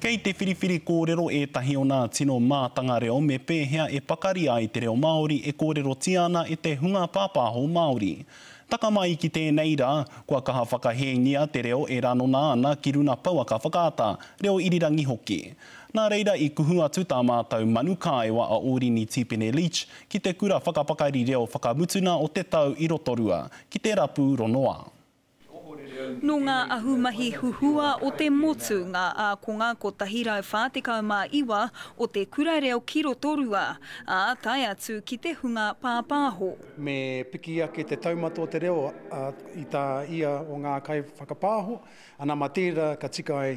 Kei te whiriwhiri kōrero ētahi o nā tino mātanga reo me pēhea e pakari ai te reo Māori e kōrerotia ana e te hunga pāpāho Māori. Taka mai ki tēnei rā, kua kaha whakahēngia te reo e ranona ana ki runa pouaka whakaata, reo irirangi hoki. Nā reira i kuhu atu tā mātou manu kāewa a Ōrini Tīpene Leach ki te kura whakapakari reo whakamutuna o te tau i Rotorua, ki te rapu ronoa. Nō ngā ahumahi huhua o te motu ngā ākonga 149 o te kura reo ki Rotorua, ā, tae atu ki te hunga pāpāho. Me piki ake te taumata o te reo i tā ia o ngā kaiwhakapāho, ana mā tērā ka tika ai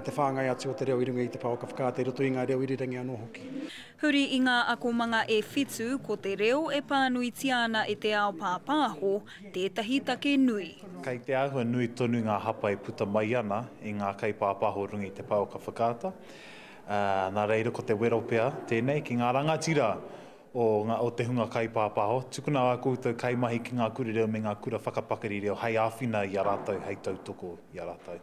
te whāngai atu o te reo i runga i te pouaka whakaata i roto i ngā reo irirangi anō hoki. Huri i ngā akomanga e whitu, ko te reo e pānuitia ana e te ao pāpāho, tētahi take nui. Kei te āhua nui tonu ngā hapa e puta mai ana i ngā kaipāpāho i runga i te pouaka whakaata, ā, nā reira ko te wero pea tēnei ki ngā rangatira o ngā, o te hunga kaipāpāho, tukuna ā koutou kaimahi ki ngā kura reo me ngā kura whakapakari reo hei āwhina i a rātou, hei tautoko i a rātou.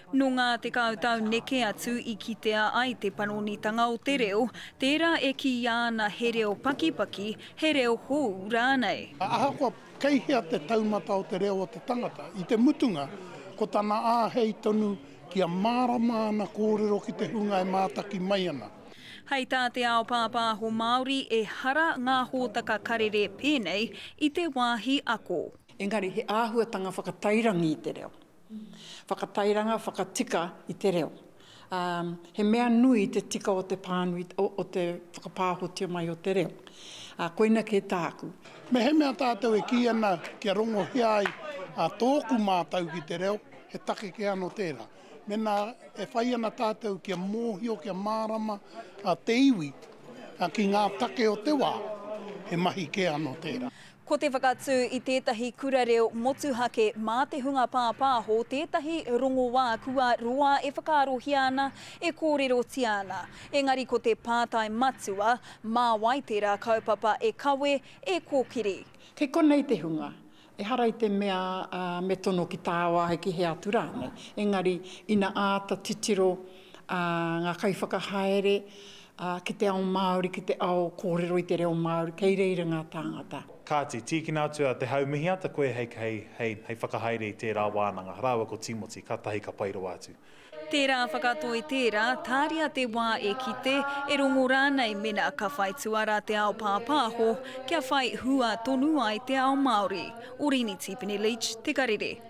Nō ngā tekau tau neke atu i kitea ai te panonitanga o te reo, tērā e kīia ana he reo pakipaki, he reo hou rānei. Ahakoa kei hea te taumata o te reo o te tangata, i te mutunga, ko tana āhei tonu kia mārama ana kōrero ki te hunga e mātaki mai ana. Hei tā te ao pāpāho Māori, ehara ngā hōtaka karere pēnei i te wāhi ako. Engari he āhuatanga whakatairangi i te reo. Whakatairanga, whakatika i te reo. Ā, he mea nui te tika o te pānui, o, o te whakapāhotia mai o te reo. Ā, koina kē tāku. Mehemea tātou e kī ana kia rongohia ai a tōku mātau ki te reo, he take kē anō tērā. Mēnā e whai ana tātou kia mōhio, kia mārama a te iwi ki ngā take o te wā, he mahi kē anō tērā. Ko te whakatū i tētahi kura reo motuhake mā te hunga pāpāho tētahi rongoā kua roa e whakaarohia ana, e kōrerotia ana. Engari ko te pātai matua, mā wai tērā kaupapa e kawe, e kōkiri? Kei konei te hunga, ehara i te mea me tono ki tāwāhi, ki hea atu rānei, engari ina āta titiro ngā kaiwhakahaere, Ā, ki te ao Māori, ki te ao kōrero i te reo Māori, kei reira ngā tāngata. Kāti, tīkina atu a Te Haumihiata koe hei, hei, hei, hei whakahaere i tērā wānanga, rāua ko Tīmoti, kātahi ka pai rawa atu. Tērā whakatoi tērā, tāria te wā e kite, e rongo rānei mena ka whai tuara te ao pāpāho, kia whai hua tonu ai te ao Māori. Orini Tipene Leach, Te Karere.